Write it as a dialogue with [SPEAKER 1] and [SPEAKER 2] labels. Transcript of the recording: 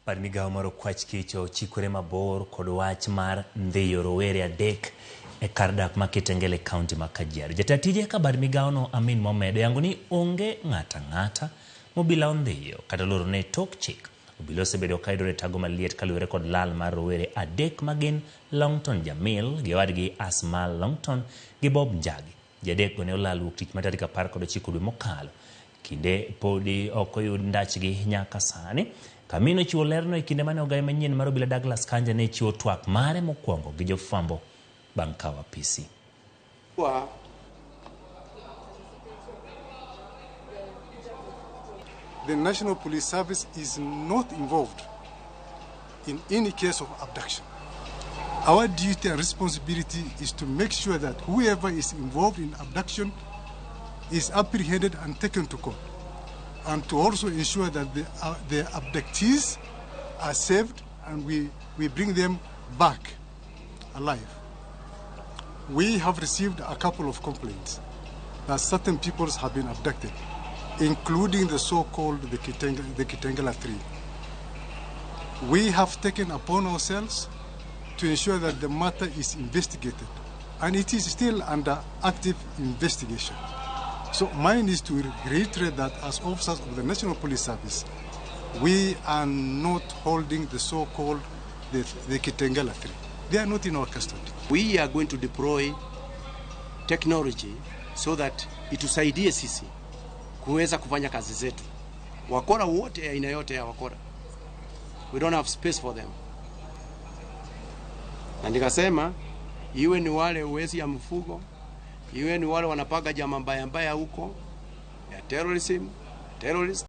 [SPEAKER 1] Bad migawo mar okwach kich ochikore mabor kod wach mar ndhiyo rowere adek e kar dak ma Kitengela e kaunti ma Kajiado. Jata tije ka bad migawono Amin Mohamed oyango ni onge ng'ato ang'ata mobila ondhiyo kata olorone tok chik. Obila osebedo ka yudore e tago maliet kaluwore kod lal mar rowere adek magin Longton Jamil gi owadgi Asmal Longton gi Bob Njagi. Ji adekgo ne olal wuok tich mar tarik 19 dwe mokalo. Kinde podi ok oyud ndachgi nyaka sani. Amin ochiwo lerno e kinde mane ogaye manyien mar obila Douglas Kanja ne chiwo twak mare mokwongo gi jofwambo bang' kawo apisi.
[SPEAKER 2] The National Police Service is not involved in any case of abduction. Our duty and responsibility is to make sure that whoever is involved in abduction is apprehended and taken to court, and to also ensure that the abductees are saved and we bring them back alive. We have received a couple of complaints that certain peoples have been abducted, including the so-called the Kitengela 3. We have taken upon ourselves to ensure that the matter is investigated, and it is still under active investigation. So mine is to reiterate that as officers of the National Police Service, we are not holding the so-called the Kitengela 3. They are not in our custody.
[SPEAKER 3] We are going to deploy technology so that itusaidie sisi kuweza kufanya kazi zetu. Wakora wote, aina yote ya wakora, we don't have space for them. Na nikasema iwe ni wale wezi ya mfugo, iwe ni wale wanapanga jama mbaya mbaya huko ya terrorism, terrorist.